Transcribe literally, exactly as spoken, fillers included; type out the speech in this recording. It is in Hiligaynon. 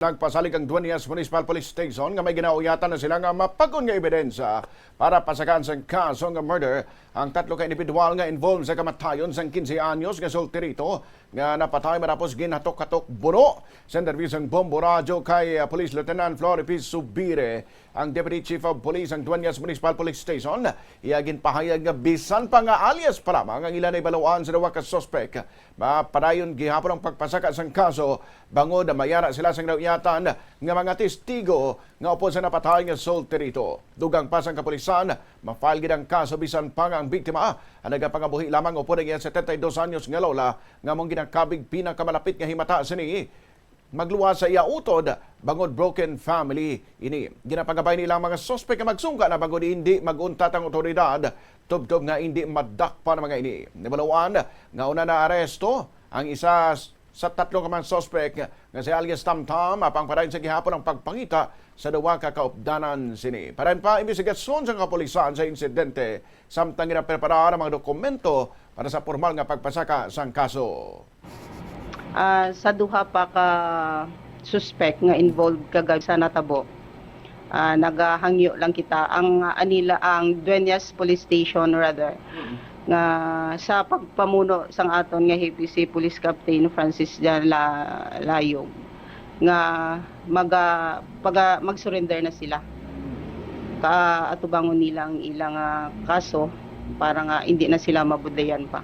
Nagpasalig ang Dueñas Municipal Police Station nga may ginauyatan na sila nga mapag-on nga ebidensya para pasakaan sang kaso nga murder ang tatlo ka individual nga involved sa kamatayon sang quince anyos nga solterito nga napatay matapos ginhatok-hatok buno sa interbiyong bombo radyo kay, ah, Police Lieutenant Floripis Subire, ang Deputy Chief of Police sang Dueñas Municipal Police Station. Iya ginpahayag nga bisan pa nga alias pa lamang ang ila nahibaloan sa duha ka suspek, mapadayon gihapon ang pagpasaka sang kaso bangod mayara sila sang nauyatan nga mga testigo nga upod sa napatay nga solterito. Dugang pa sang kapulisan, ma-file gid ang kaso bisan pa nga ang biktima ang nagapangabuhi lamang upod ang iya setenta y dos anyos nga lola nga amo ang ginakabig pinakamalapit nga himata sini. Magluwas sa iya utod bangod broken family ini. Ginapangabay nila ang mga suspek nga magsungka na bangod hindi mag-untat ang awtoridad tubtob nga hindi madakpan ang mga ini. Nabalawan nga una na aresto ang isa s-, sa tatlo ka mga suspek nga si alias Tamtam, apang padayon sa gihapon ang pagpangita sa duha ka kaupdanan sini. Padayon pa imbestigasyon sa kapulisan sa insidente, samtang ginapreparar ang mga dokumento para sa pormal nga pagpasaka sang kaso. Ah, sa duha pa ka suspect nga involved kagab sa natabo, ah, nagahangyo lang kita. Ang, ah, anila, ang Dueñas Police Station, rather, nga sa pagpamuno sang aton nga H P C Police Captain Francis Jan La-, Layog, nga maga-, paga-, mag-surrender na sila. Ka-, atubangon nila ang ilang, ah, kaso para nga hindi na sila mabudlayan pa.